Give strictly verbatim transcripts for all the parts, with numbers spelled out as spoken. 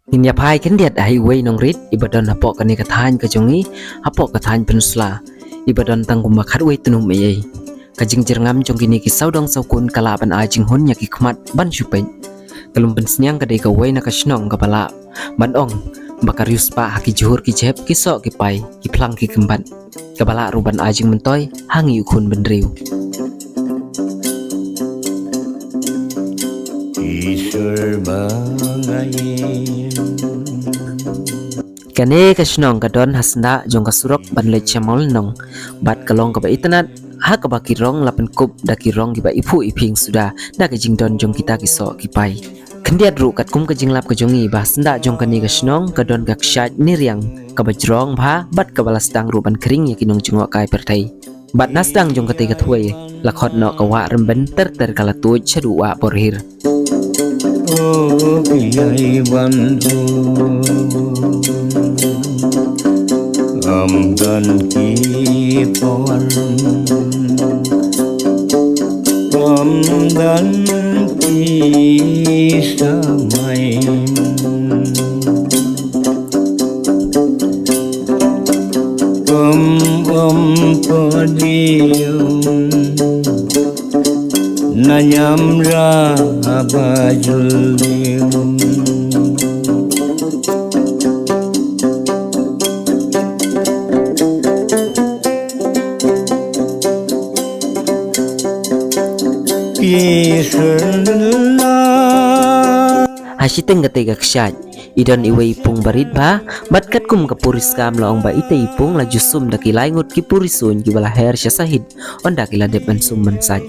Ngin ïa phai khyndiat ha iwei i nongrit iba don hapoh kane ka thaiñ ka jong ngi, hapoh ka thaiñ Pynursla, iba don tang kumba khatwei tnum eiei. Ka jingjyrngam jong kine ki sawdong sawkun ka lah ban ai jinghun ïa ki khmat ban shu peit. Ka Lumpynsniang ka dei kawei na ka shnong kaba lah ban ong ba ka riewspah ha ki jhur ki jhep, ki soh ki pai, ki phlang ki kymbat, kaba lah ruh ban ai jingmyntoi ha ngi u khun bynriew. Ki sur ba nga im. Kane ka shnong ka don ha syndah jong ka surok ban leit sha Mawlynnong, bad ka long kaba itynnad ha kaba ki rong la pynkup da ki rong kiba iphuh iphieng suda da ka jingdon jong kita ki soh ki pai. Khyndiat ruh katkum ka jinglap ka jong ngi ba ha syndah jong kane ka shnong ka don ka kshaid Niriang kaba jrong bha bad kaba la sdang ruh ban khring ïa ki nongjngohkai pyrthei. Bad na sdang jong katei ka thwei la khot noh ka wah rymbin, ter ter ka la tuid shaduh wah Borhir. O ki ai ban tu, am don ki por, am don ki samai. Kum um podium na ñiamra ba jul dium. Ki syrna. Ha shiteng katei ka kshaid i don iwei i pung barit bha, bad katkum ka puriskam la ong ba itei i pung la ju sum da ki lai ngut ki purisuiñ kiba la her sha sahit, ynda ki la dep ban sum ban sait.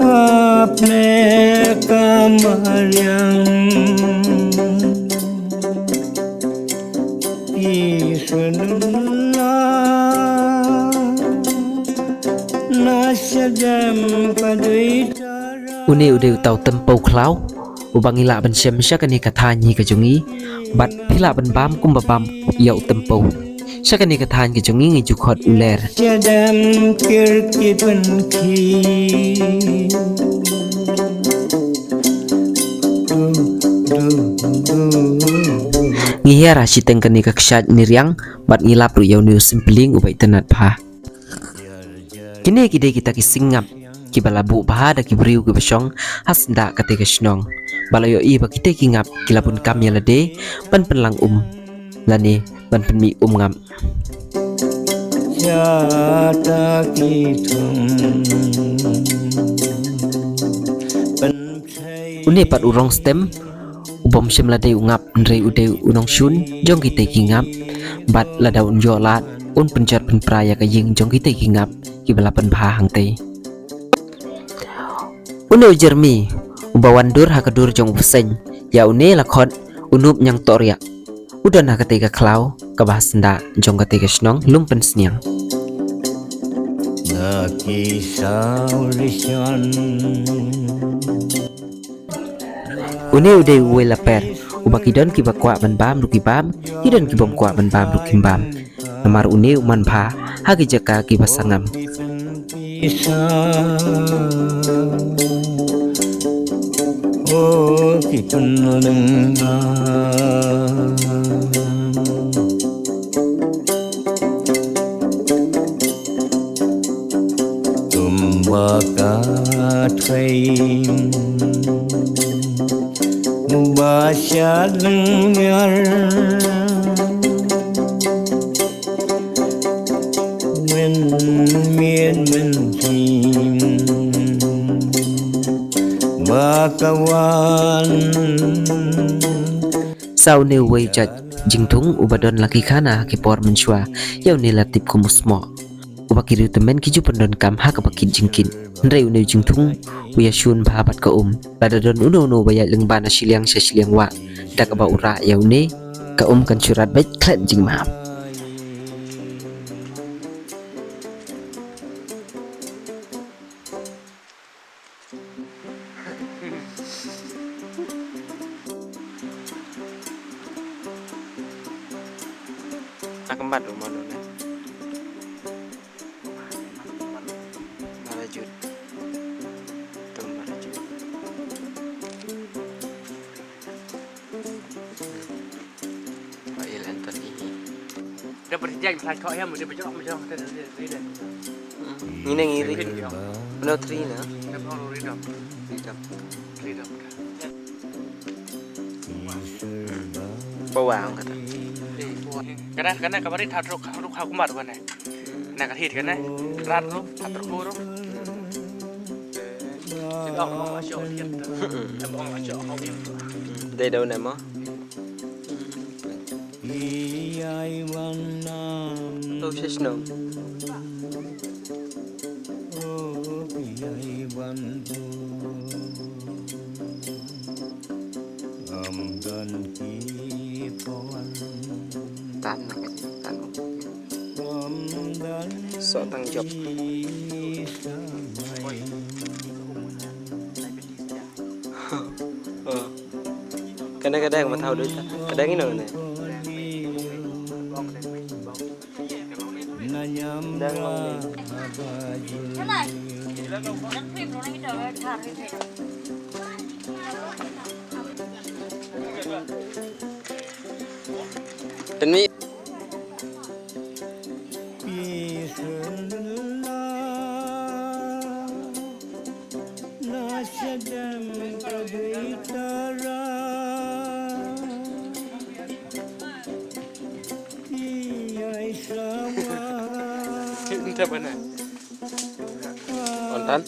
Apne ka mariang i sunna na shadem ka dui. Une u dei uta u tympew khlaw uba ngi lah ban shem sha kane ka thaiñ hi ka jong ngi, bad phi lah ban bam kumba bam ïa u tympew. Sha kane ka thaiñ ka jong ngi ngi ju khot u ler. Shadem kir ki pynkhih. Ngi hiar ha shiteng kane ka kshaid Niriang bad ngi lap ruh ïa une u simpling uba itynnad bha. Kine ki dei kita ki sing ngap kiba la buh bha da ki briew kiba shong ha syndah katei ka shnong, ba la ïohi ba kitei ki ngap ki la bun kam ïa lade ban pynlang um lane ban pynmih um ngap. Une pat u rong stem u bym shym la dei u ngap, hynrei u dei u nongshun jong kitei ki ngap, bad lada un ïoh lad un pynjot pynpra ïa ka ïing jong kitei ki ngap kiba la pynbha hangtei. Une u jermi uba wan dur ha ka dur jong u bseiñ, ïa une la khot u nup ñiangtohriah. U don ha katei ka khlaw kaba ha syndah jong katei ka shnong Lumpynsniang. Une u dei uwei laper uba ki don kiba kwah ban bam ruh ki bam, ki don ki bym kwah ban bam ruh kim bam. Namar une u man bha ha ki jaka kiba sangam. Kumba ka thei ba sha lyngngar. Ngin miet mynsiem ba ka wan. Sa une uwei u jait jingthung uba don la ki khana ha ki por mynshuwa, ïa une la tip kum u smoh. Uba ki riew tymmen ki ju pyndonkam ha kaba kit jingkit. Hynrei une u jingthung u ïashun bha bad ka um. Lada don uno uno uba ïaid lyngba na shiliang sha shiliang wah, da kaba u rah ïa une, ka um kan shu rat beit khlem jingmap. Nakembat rumah lu ne. Barajut. Tum barajut. Dah berhijab, masalah kau yang mesti berjorok, berjorok, kata dia, dia, dia. Ngi ne ngi ri. Pin jong. Pino tri na. Dah berjorok, ridam. Ridam. Ridam. Pawa ang kata. Eh, pawa. Kana, kana kamari that ruk, ruk ha kumar kana. Na ka hit kana. Rat ruk, that ruk ruk. Dei daw ne mo. To shisno. Tan, tan. Sok tang jop. Oh. Kadang-kadang ma thaw dei ta. Kadang ino ne. Dang long ne. Tenwi. Ynda bana. Ontan.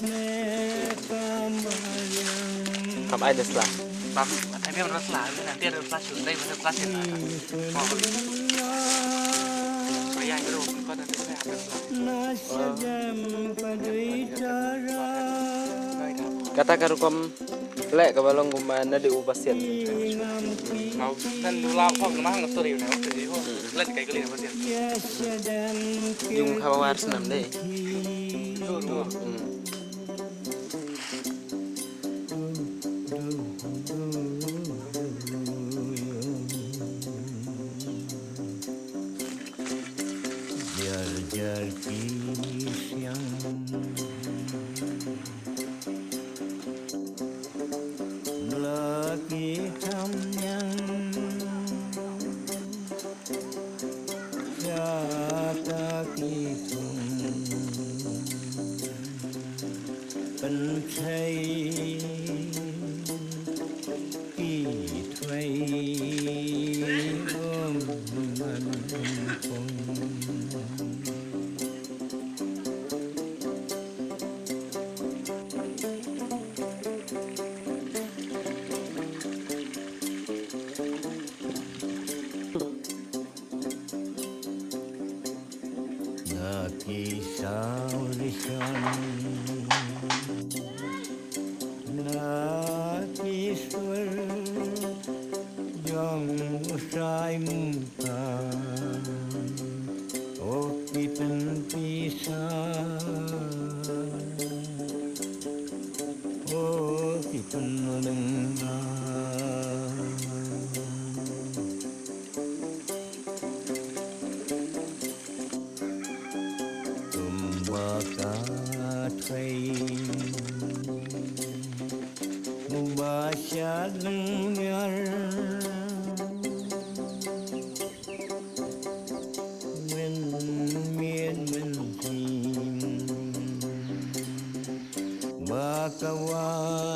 Kam ai da sla. Bang, ai biang da sla, nanti ada sla shu, dai ada sla shu. Kata ka rukom leh kaba long kumba na dei u Basian. Mau san du lau khop namar hang story na story ho. Leh kai kali Basian. Yung khawa war snam dei. Hmm. Jar jar ki siang la ki tham ñiang. Jata ki thung pynthei ki thwei um man um pong. Na ki saw rishon, na ki sur jong u Trai Mungka, o ki pynpisa, o ki pynlynga. Kumba ka thwei, kumba shad lyngngar, mynmiet mynsiem, ba ka wan